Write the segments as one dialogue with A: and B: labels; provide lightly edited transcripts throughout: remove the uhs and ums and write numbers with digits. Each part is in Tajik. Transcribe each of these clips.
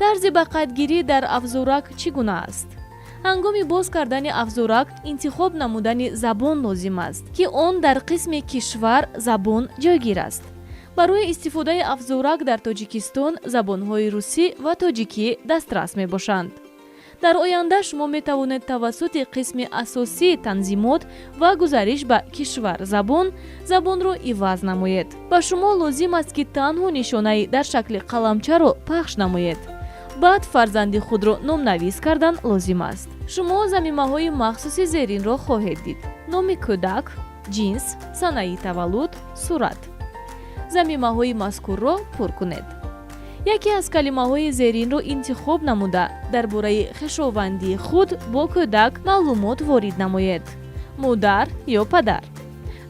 A: Тарзи ба қайдгирӣ дар афзорак чӣ гуна аст? Ҳангоми боз кардани афзорак интихоб намудани забон лозим аст, ки он дар қисми «Кишвар», «Забон» ҷойгир аст. Барои истифодаи афзорак дар Тоҷикистон забонҳои русӣ ва тоҷикӣ дастрас мебошанд. Дар оянда шумо метавонед тавассути қисми асосии «Танзимот» ва гузариш ба «Кишвар», «Забон» забонро иваз намоед. Ба шумо лозим аст, ки танҳо нишонаи дар шакли қаламчаро пахш намоед. Баъд фарзанди худро номнавис кардан лозим аст. Шумо замимаҳои махсуси зеринро хоҳед дид: номи кӯдак, ҷинс, санаи таваллуд, сурат. Замимаҳои мазкурро пур кунед. Яке аз калимаҳои зеринро интихоб намуда, дар бораи хешовандии худ бо кӯдак маълумот ворид намоед: модар ё падар.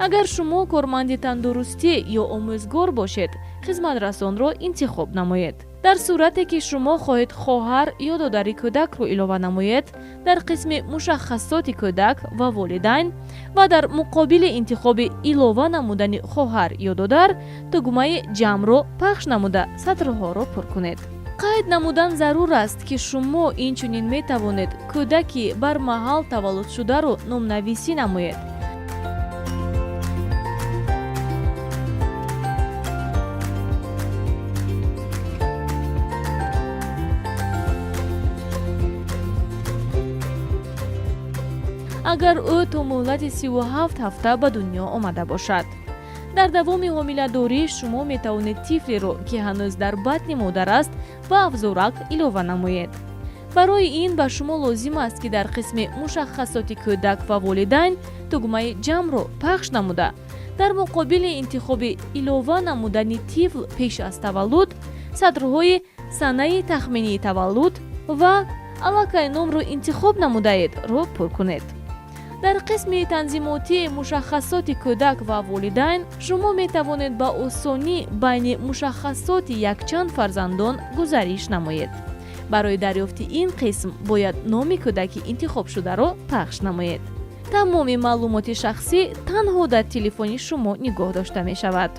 A: Агар шумо корманди тандурустӣ ё омӯзгор бошед, хизматрасонро интихоб намоед. Дар сурате ки шумо хоҳед хоҳар ё додари кӯдакро илова намоед, дар қисми мушаххасоти кӯдак ва волидайн ва дар муқобили интихоби илова намудани хоҳар ё додар тугмаи ҷамъро пахш намуда, сатрҳоро пур кунед. Қайд намудан зарур аст, ки шумо инчунин метавонед кӯдаки бармаҳал таваллудшударо номнависӣ намоед. Агар ӯ то муҳлати 37 ҳафта ба дунё омада бошад. Дар давоми ҳомиладорӣ шумо метавонед тифлеро, ки ҳанӯз дар батни модар аст, ба афзорак илова намоед. Барои ин ба шумо лозим аст, ки дар қисми мушаххасоти кӯдак ва волидайн тугмаи ҷамъро пахш намуда, дар муқобили интихоби илова намудани тифл пеш аз таваллуд сатрҳои санаи тахминии таваллуд ва аллакай номро интихоб намудаедро пур кунед. Дар қисми танзимотии мушаххасоти кӯдак ва волидайн шумо метавонед ба осонӣ байни мушаххасоти якчанд фарзандон гузариш намоед. Барои дарёфти ин қисм бояд номи кӯдаки интихобшударо пахш намоед. Тамоми маълумоти шахсӣ танҳо дар телефони шумо нигоҳ дошта мешавад.